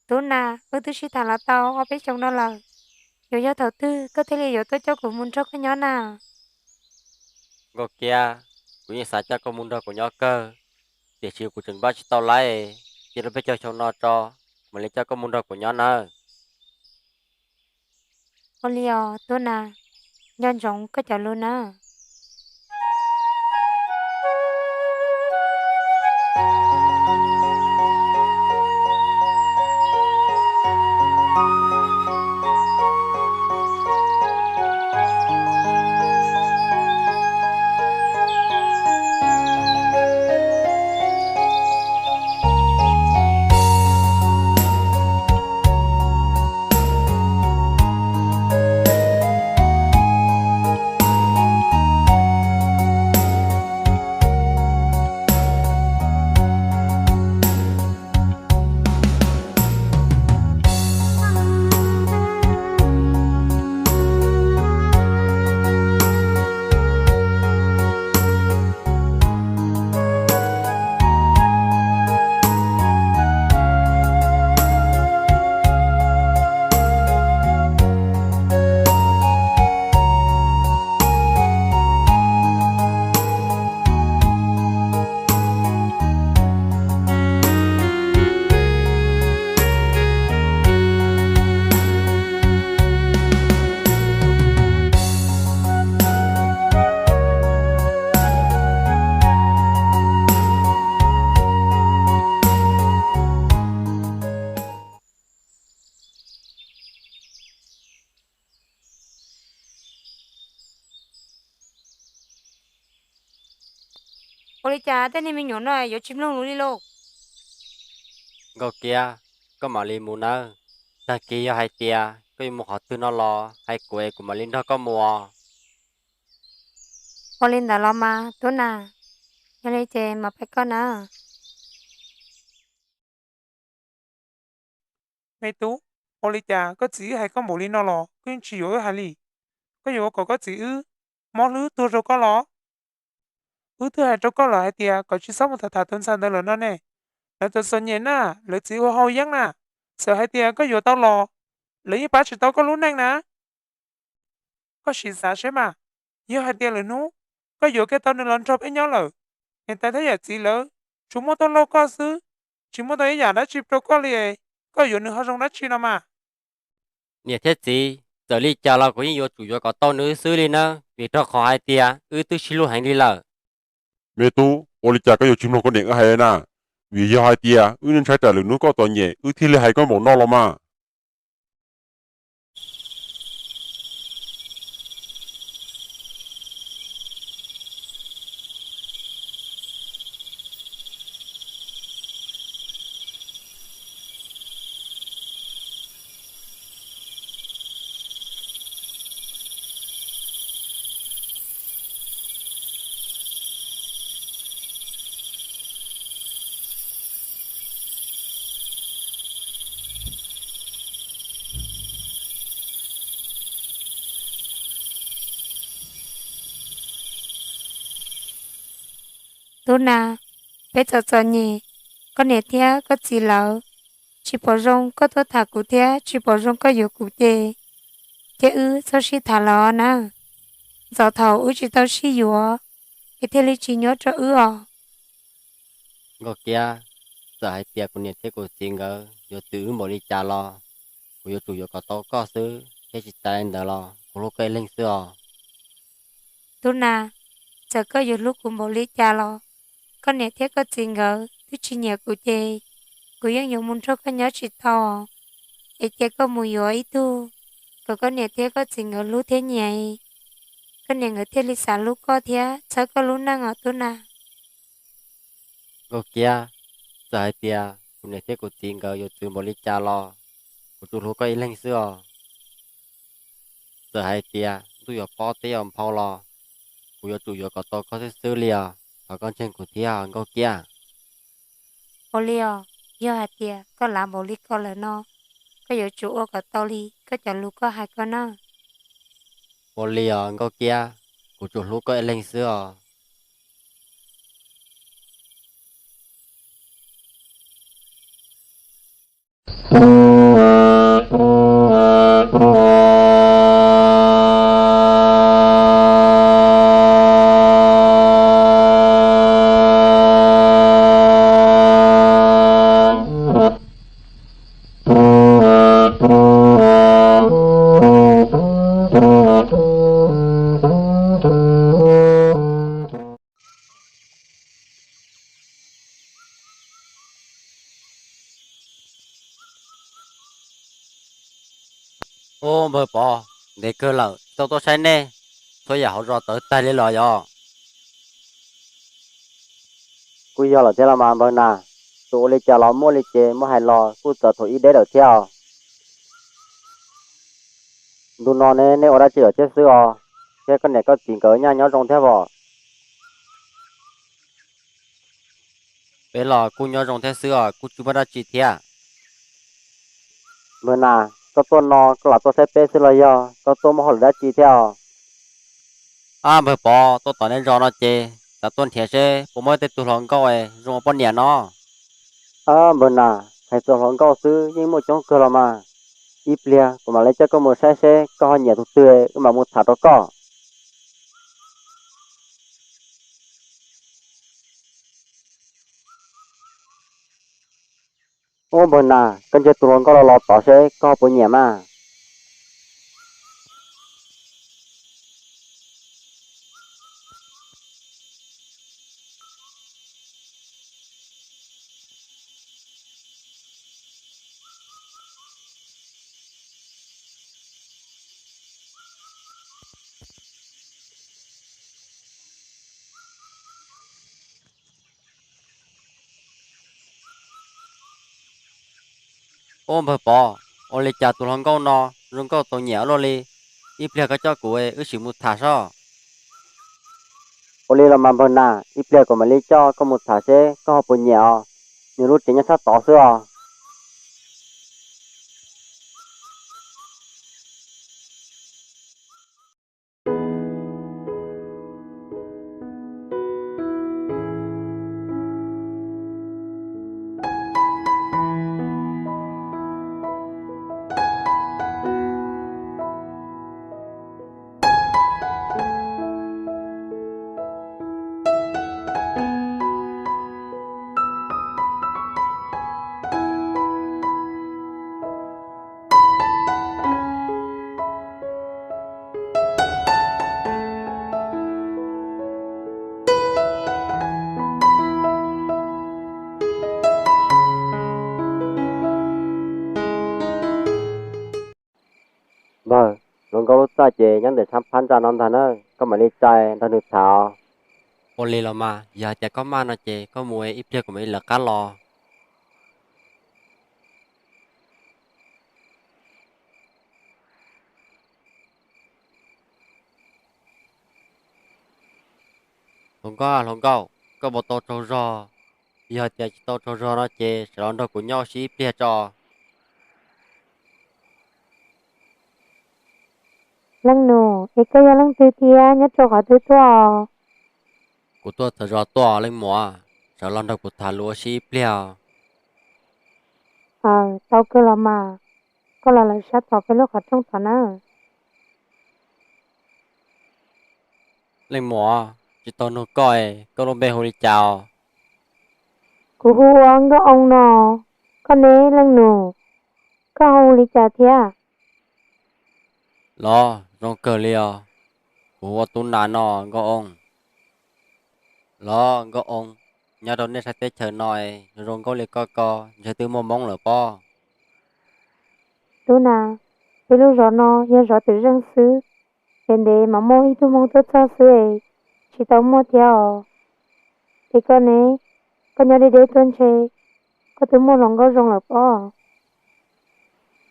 Tub Nas, wb twb sib tham los tau ob peb xyoos no lawm, yuav yog thaum twg koj thiaj li yuav tuaj coj kuv mus nrog koj nyob na? Nkauj Kiab, kuv yeej xav coj koj mus nrog kuv nyob kawg, tiam sis kuv tseem npaj tsis tau laib, cia lub peb caug xyoo no tso, mam li coj koj mus nrog kuv nyob nawb. Ua li os Tub Nas, nco ntsoov koj cov lus nawb. Ua li cas tej niag me nyuam no yuav tsis mloog lus li lauj? Nkauj Kiab, koj mam li mus nawb. Tag kis yog hais tias koj yuav mus qhov twg no los hais kuv es kuv mam li nrog koj mus os. Ua li ntawd los mas Tub Nas, yog li ces mam pais koj nawb. Me tub, ua li cas koj txiv wb hais koj npaum li no los koj yeej tsis yuav wb hais li? Koj yuav ua kom koj txiv wb mob hlwb tuag rau koj los? Wb twb hais rau koj lawm hais tias kom tsis txhob mus tham tham tus ntxhais ntawd lawm no ne. Lawv txom txom nyem na, lawv txiv ua hau yeeb na, txawm hais tias koj yuav tau los, lawv yeej pab tsis tau koj lub neej na. Koj sim xav seb mas, yog hais tias lwm hnub koj yuav kiag tau nws los nrog peb nyob lawm, niam tais thiab yawm txiv lawv tsuas muaj tuaj lauj koj xwb, tsis muaj tau ib yam dab tsi rau koj li, koj yuav nws ho zoo dab tsi no mas? Niam thiab txiv, txawm li cas los kuv yeej yuav tsum yuav kom tau nws xwb li nawb, vim rau qhov hais tias wb twb sib hlub heev li lawm. Me tub, ua li cas koj yuav tsis mloog koj niam wb hais na? Vim yog hais tias wb ntshai tsam lwm hnub koj txom nyem wb thiaj li hais koj npaum no los mas. Tub Nas, peb txom txom nyem, koj niam thiab koj txiv lawv tsis pom zoo koj tuaj tham kuv thiab tsis pom zoo koj yuav kuv ces, ces wb txhob sib tham lawm nawb. Ntxov thaum wb tsis tau sib yuav, es thiaj li tsis nyuaj rau wb os. Nkauj Kiab, txawm hais tias kuv niam thiab kuv txiv nkawd yuav txwv wb npaum li cas los kuv yuav tsum yuav kom tau koj xwb thiab tsis tas li ntawd los kuv hlub koj ib leeg xwb os. Tub Nas, txawm koj yuav hlub kuv npaum li cas los koj niam thiab koj txiv nkawd twb tsis nyiam kuv ces kuv yeej yuav mus nrog koj nyob tsis tau, es cia koj mus yuav ib tug kom koj niam thiab koj txiv nkawd hlub thiab nyiam, koj niam nkawd thiaj li xav hlub koj thiab txhawb koj lub neej os Tub Nas. Nkauj Kiab, txawm hais tias kuv niam thiab kuv txiv nkawd yuav txwv npaum li cas los kuv tsuas hlub koj ib leeg xwb os. Txawm hais tias ntuj yuav pob teb yuav nphau los kuv yuav tsum yuav kom tau koj xwb xwb li os. Thov koj ntseeg kuv thiab Nkauj Kiab. Ua li os, yog hais tias koj lav npaum li ko lawm no, koj yuav tsum ua kom tau li koj cov lus koj hais ko na. Ua li os Nkauj Kiab, kuv tsuas hlub koj ib leeg xwb os. Ub, npawg Pov, ntev kawg lawm tsis tau tuaj saib nej, txhua yam hauv zos tawv tag li los yog? Kuj yog lawm thiab los mas npawg Nas, tus ua li cas los muaj li ces muab hais los kuj txawm thaum ib deb lawm thiab os. Ntu no ne nej ua dab tsi lawm thiab xwb os? Thiab koj niam koj txiv nkawd nyaj nyob zoo thiab os? Peb los kuj nyob zoo thiab xwb os, kuj tsis muaj dab tsi thiab. Npawg Nas, koj tuaj no koj lam tuaj saib peb xwb los yog koj tuaj muaj hauj lwm dab tsi thiab os? Ab, npawg Pov, tuaj tom nej zos no ces xav tuaj nrhiav seb puas muaj tej tug hluas nkauj zoo ua poj niam no. Ab, npawg Nas, hais txog hluas nkauj xwb yeej muaj coob kawg los mas. Ib pliag kuv mam li coj koj mus saib seb koj ho nyiam tus twg wb mam mus tham rau koj. Ub, npawg Nas, koj ntsia tus hluas nkauj los los tod seb koj ho puas nyiam mas. Ub, npawg Pov, ua li cas tus hluas nkauj no zoo nkauj txaus nyiam ua luaj li? Ib pliag koj coj kuv wb sim mus tham soj. Ua li los mas npawg Nas, ib pliag kuv mam li coj koj mus tham seb koj ho puas nyiam os. Nws lub tsev nyob sab tod xwb os. Npawg, hluas nkauj lub txaj ces nyob ntawm sab phab ntsa no ntag na, koj mam li tsa nrog nws tham. Ua li los mas, yog hais tias koj maj no ces koj mus ib pliag kuv mam li lawv qab los. Hluas nkauj, hluas nkauj, koj puas tau tsaug zog? Yog tias tsis tau tsaug zog no ces sawv los nrog kuv nyob ua si ib pliag tso. Leej nus, es koj yog leej twg thiab nyob rau qhov twg tuaj? Kuv tuaj txawv zos tuaj leej muam, sawv los nrog kuv tham lus ua si ib pliag. Aws, tau kawg los mas, koj los lawm sab tom peb lub qhov rooj tom na. Leej muam, tsis tau nug koj, koj lub npe hu li cas os? Kuv hu ua Nkauj Oo no, koj ne leej nus, koj hu li cas thiab? Los zoo kawg li os, kuv hu ua Tub Nas no Nkauj Oo. Los Nkauj Oo, nyob rau nej sab teb chaws no zoo nkauj li koj ko ntshe twb muaj Hmoob lawm pob? Tub Nas, peb lub zos no yog zos twm zeej xwb, ntev ntev mas muaj ib tug Hmoob tuaj txog xwb, tsis tau muaj thiab os. Es koj ne, koj nyob deb deb tuaj ntshe koj twb muaj hluas nkauj zoo lawm pob?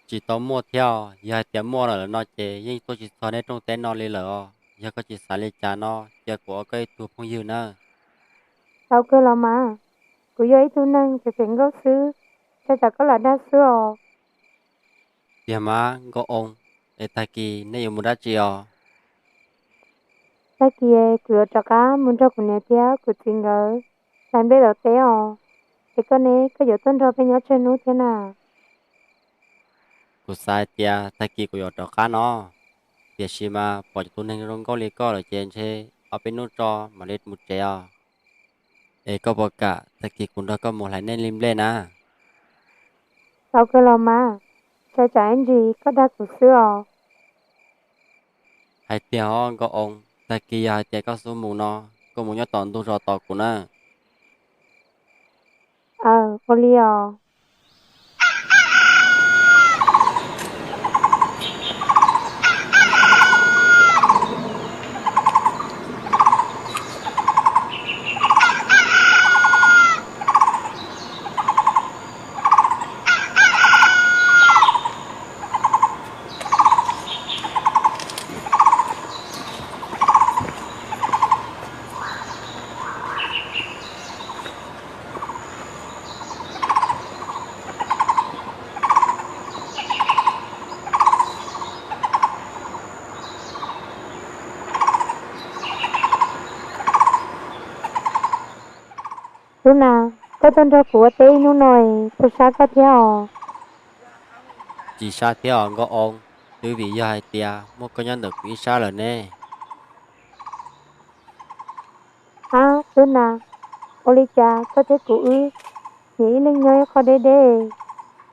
Tsis tau muaj thiab, yog hais tias muaj lawm no ces yeej tuaj tsis txog nej rooj teb no li lawm os. Yog koj tsis xav li cas no, cia kuv ua koj ib tug phooj ywg nawb. Tau kawg los mas, kuv yog ib tug neeg phem phem nkauj xwb, ntshai tsam koj lam dag xwb os. Tiag mas Nkauj Oo, es tag kis nej yuav mus dab tsi os? Tag kis kuv yuav rov qab mus nrog kuv niam thiab kuv txiv nkawd hlais nplej tom teb os. Es koj ne, koj yuav tuaj nrog peb nyob tsawg hnub thiab na? Kuv xav hais tias tag kis kuv yuav rov qab no, tiam sis mas pom cov tus neeg zoo nkauj li koj lawm ces ntshe ob peb hnub tso mam li mus tsev os. Es koj puas kam tag kis kuv nrog koj mus hlais nej li nplej na? Tau kawg los mas, ntshai tsam ib ntsis koj dag kuv xwb os. Hais tiag os Nkauj Oo, tag kis yog hais tias koj xub mus no, koj mus nyob tom ntug zos tos kuv na. Aw, ua li os. Tub Nas, koj tuaj nrog kuv ua teb ib hnub no es puas sab koj thiab os? Tsis sab thiab os Nkauj Oo, twb vim yog hais tias muaj koj nyob ntawm kuv ib sab lawm ne. Ab Tub Nas, ua li cas koj thiab kuv wb nyias ib leeg nyob ib qho deb deb?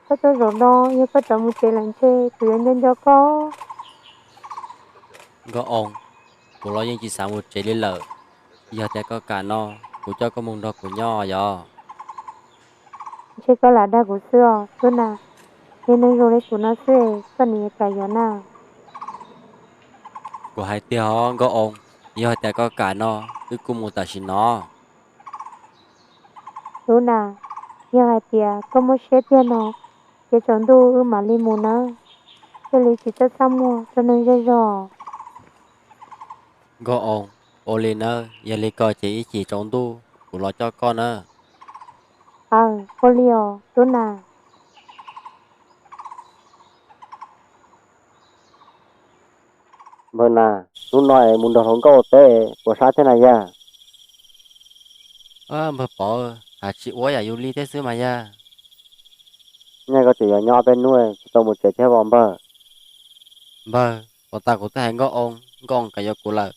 Koj tuaj zaum no yog koj rov mus tsev lawm ntshe kuv yuav nco nco koj. Nkauj Oo, kuv los yeej tsis xav mus tsev li lawm. Yog tias koj kam no, kuv coj koj mus nrog kuv nyob yog? Ntshe koj lam dag kuv xwb os Tub Nas. Yog neeg zoo li kuv no xwb koj nim yuav kam yuav na? Kuv hais tiag os Nkauj Oo, yog tias koj kam no, wb kuj mus tam sim no. Tub Nas, yog hais tias koj muaj siab tiag no, ces tsaus ntuj wb mam li mus nawb, thiaj li tsis txaj txaj muag rau neeg zej zog. Nkauj Oo, ua li nawb, yog li ko ces ib chim tsaus ntuj kuv los coj koj nawb. Aw, ua li os Tub Nas. Npawg Nas, hnub no es mus nrog hluas nkauj ua teb puas sab thiab na yawg? Npawg Pov, hais tsis ua yam yus li thiab xwb mas yawg. Nyaj koj tseem yuav nyob ob peb hnub tsis tau mus tsev thiab os npawg. Npawg, puag ta kuv twb hais Nkauj Oo, Nkauj Oo kam yuav kuv lawm.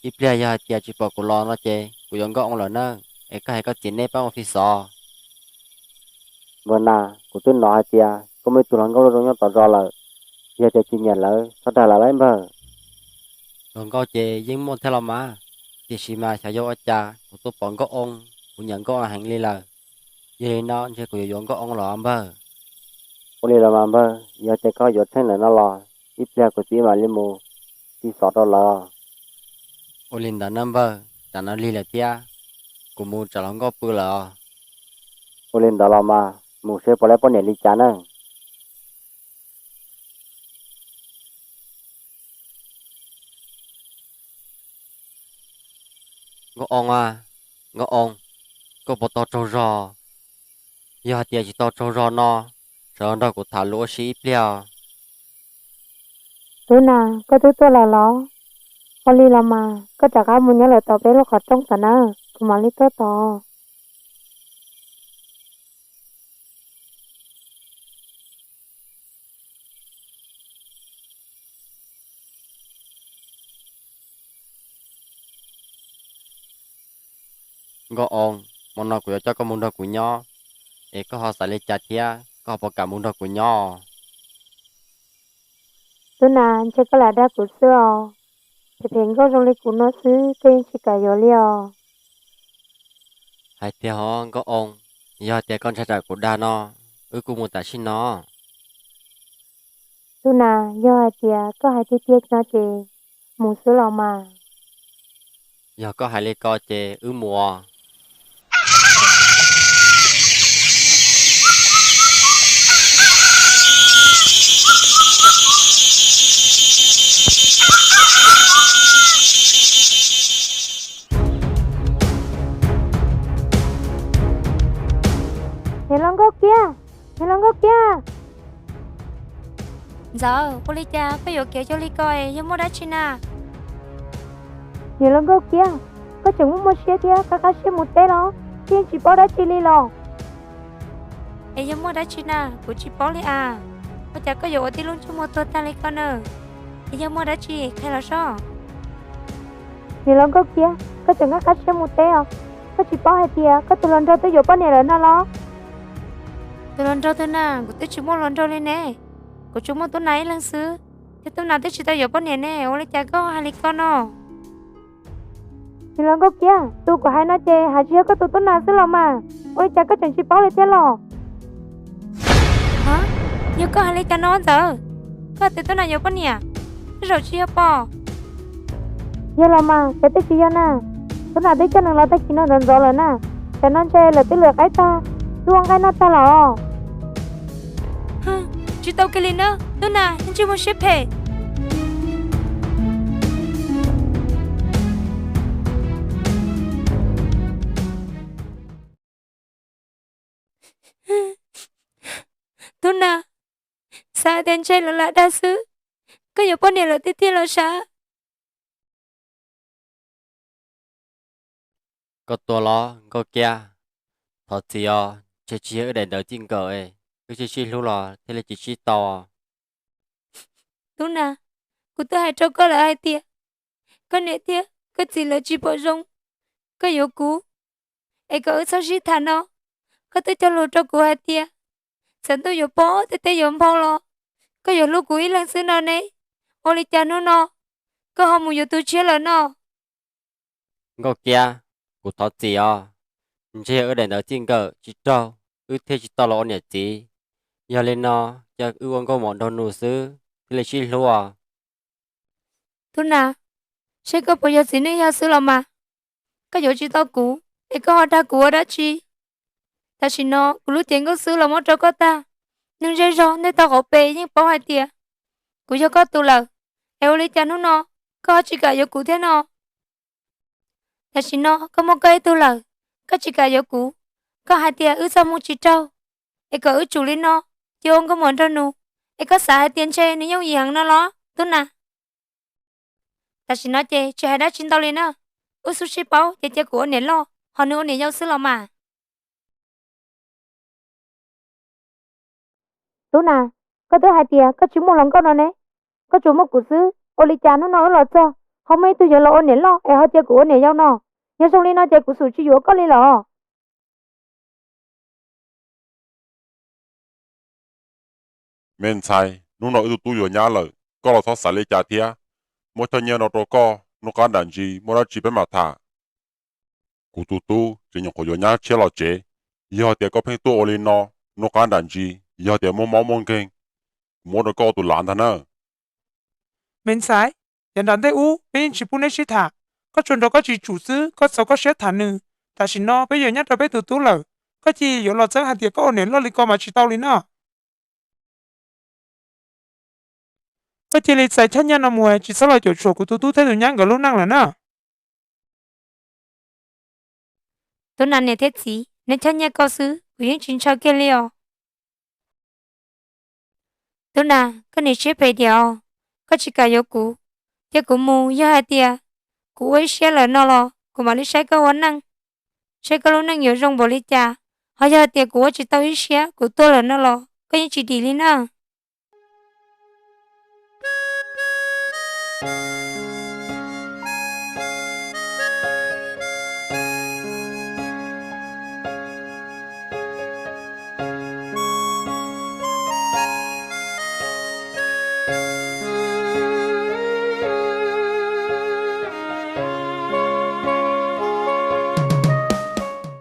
Ib pliag yog hais tias tsis pom kuv los no ces kuv yuav Nkauj Oo lawm na, es koj hais koj txiv neb pab mus fi xov. Npawg Nas, kuv twb hnov hais tias koj muaj ib tug hluas nkauj zoo zoo nyob tom zos lawm, yog tias tsis nyiam lawv txhob dag lawv lauj npawg. Hluas nkauj ces yeej muaj thiab los mas, tiam sis mas xyov yog ua cas kuv tuaj pom Nkauj Oo, kuv nyiam Nkauj Oo heev li lawm. Yog li no ntshe kuv yuav yuav Nkauj Oo los npawg. Ua li los mas npawg, yog tias koj yuav tsheej lawm no los ib pliag kuv txiv mam li mus fi xov rau lawv. Ua li ntawd na npawg, tam no lig lawm thiab, kuv mus tsam hluas nkauj pw lawm os. Ua li ntawd los mas, mus seb puas tau poj niam li cas na. Nkauj Oo a, Nkauj Oo, koj puas tau tsaug zog? Yog hais tias tsis tau tsaug zog no, sawv los nrog kuv tham lus ua si ib pliag os. Tub Nas, koj twb tuaj lawm los? Ua li los mas koj rov qab mus nyob lawm tom peb lub qhov rooj tom na, kuv mam li tuaj tos. Nkauj Oo, hmo no kuv yuav coj koj mus nrog kuv nyob, es koj ho xav li cas thiab koj ho puas kam mus nrog kuv nyob? Tub Nas, ntshe koj lam dag kuv xwb os. Phem phem nkauj zoo li kuv no xwb koj yeej tsis kam yuav li os. Hais tiag hov Nkauj Oo, yog tias koj ntshai tsam kuv dag no, wb kuj mus tam sim no. Tub Nas, yog hais tias koj hais tiag tiag no ces mus xwb los mas. Yog koj hais li ko ces wb mus. Niam hluas nkauj kiab, niam hluas nkauj kiab. Ntxawm, ua li cas koj yuam kev cuag li ko, yog muaj dab tsi na? Niam hluas nkauj kiab, koj tseem muaj muaj siab thiab qab qab siab mus teb los, yeej tsis paub dab tsi li los? Es yog muaj dab tsi na, kuv tsis paub li as. Ua cas koj yuav ua tib lub ntsej muag tuag tag li ko na? Es yog muaj dab tsi qhia los sob. Niam laus Nkauj Kiab, koj tseem nqa qab siab mus teb os. Koj tsis paub hais tias koj tus hluas nraug twb yuav poj niam lawm no los? Tus hluas nraug twg na, kuv twb tsis muaj hluas nraug li ne. Kuv tsuas muaj Tub Nas ib leeg xwb, thiab Tub Nas twb tsis tau yuav poj niam ne, ua li cas koj hais li ko no? Niam laus Nkauj Kiab, tus kuv hais no ces hais tsis yog koj tus Tub Nas xwb los mas, ua li cas koj tseem tsis paub li thiab los? A, yog koj hais li cas no Ntxawm? Koj hais tias Tub Nas yuav poj niam, tej zaum tsis yog pob? Yog los mas, cas twb tsis yog na. Tub Nas twb coj nws los tag kis no ntxov ntxov lawm na, tam no ntshe lawv twb luam qaib tag, twb ua nqaij noj tag los. Tsis tau kiag li na, Tub Nas, ntsej muag siab phem. Tub Nas, xav tias ntshe lawv lam dag xwb, koj yuav poj niam lawm tiag tiag los sav. Koj tuag los Nkauj Kiab, thov txim os, ntshe tsis yog wb daim ntawv txij nkawm, wb sib sib hlub los thiaj li tsis sib tau. Tub Nas, kuv twb hais rau koj lawm hais tias koj niam thiab koj txiv lawv tsis pom zoo koj yuav kuv, es kom wb txhob sib tham no. Koj twb cog lus rau kuv hais tias txawm ntuj yuav poob thiab teb yuav nphau los koj yuav hlub kuv ib leeg xwb no ne. Ua li cas hnub no koj ho mus yuav tus tshiab lawm no? Nkauj Kiab, kuv thov txim os, ntshe yog wb daim ntawv txij nkawm tsis raug, wb thiaj tsis tau los ua niam txiv. Yog li no, cia wb ua nkauj muam nraug nus xwb thiaj li sib hlub os. Tub Nas, seb koj puas yog txiv neej yog xwb los mas, koj yuav tsis tau kuv es koj ho dag kuv ua dab tsi? Tam sim no kuv lub cev nkauj xwb los muab rau koj tag, neeg zej zog ntej tau qhov pes yeej paub hais tias kuv yog koj tus lawm, es ua li cas hnub no koj ho tsis kam yuav kuv thiab no? Tam sim no koj muaj koj ib tug lawm, koj tsis kam yuav kuv, koj hais tias wb txoj hmoo tsis raug, es kom wb tsum li no, cia ua nkauj muam nraug nus, es koj xav hais tias ntshe nws yooj yim heev no los Tub Nas? Tam sim no ces tsis hais dab tsi ntau li na, wb xub sib paub ces cia kuv ua niam loj ho nws ua niam yau xwb los mas. Tub Nas, koj twb hais tias koj tsis muaj hluas nkauj no ne, koj tsuas muaj kuv xwb, ua li cas hnub no wb los txog ho muaj ib tug yuav los ua niam loj es ho cia kuv ua niam yau no? Yog zoo li no ces kuv xum tsis yuav koj li los. Me ntxhais, hnub no wb tus tub yuav nyab lawm, koj los txhob xav li cas thiab. Muab choj nyiaj no rau koj, hnub qab nram ntsis muaj dab tsi peb mam tham. Kuv tus tub tseem nyuam qhuav yuav nyab tshiab los tsev, yog tias koj pheej tuaj ua li no, hnub qab nram ntsis yog tias muaj mob muaj nkeeg, kuv muab rau koj ua tus lav ntag na. Me ntxhais, yav nram ntej ub peb yeej tsis pub neb sib tham, koj tsuas nrog koj txiv tsum xwb, koj txaus koj siab tham nws. Tam sim no peb yuav nyab rau peb tus tub lawm, koj cia li yuav los txeeb hais tias koj ua niam loj li ko mas tsis tau li no. Koj cia li txais choj nyiaj no mus, tsis txhob los cuam tshuam kuv tus tub thiab tus nyab nkawd lub neej lawm na. Tub Nas niam thiab txiv, neb choj nyiaj koj xwb kuv yeej tsis ntshaw kiag li os. Tub Nas, koj niam siab phem tiag os, koj tsis kam yuav kuv, cia kuv mus, yog hais tias kuv ua ib siab lawm no los kuv mam li saib koj ua neej, saib koj lub neej yuav zoo npaum li cas. Ho yog hais tias kuv ua tsis tau ib siab kuv tuag lawm no los koj yeej tsis dim li na.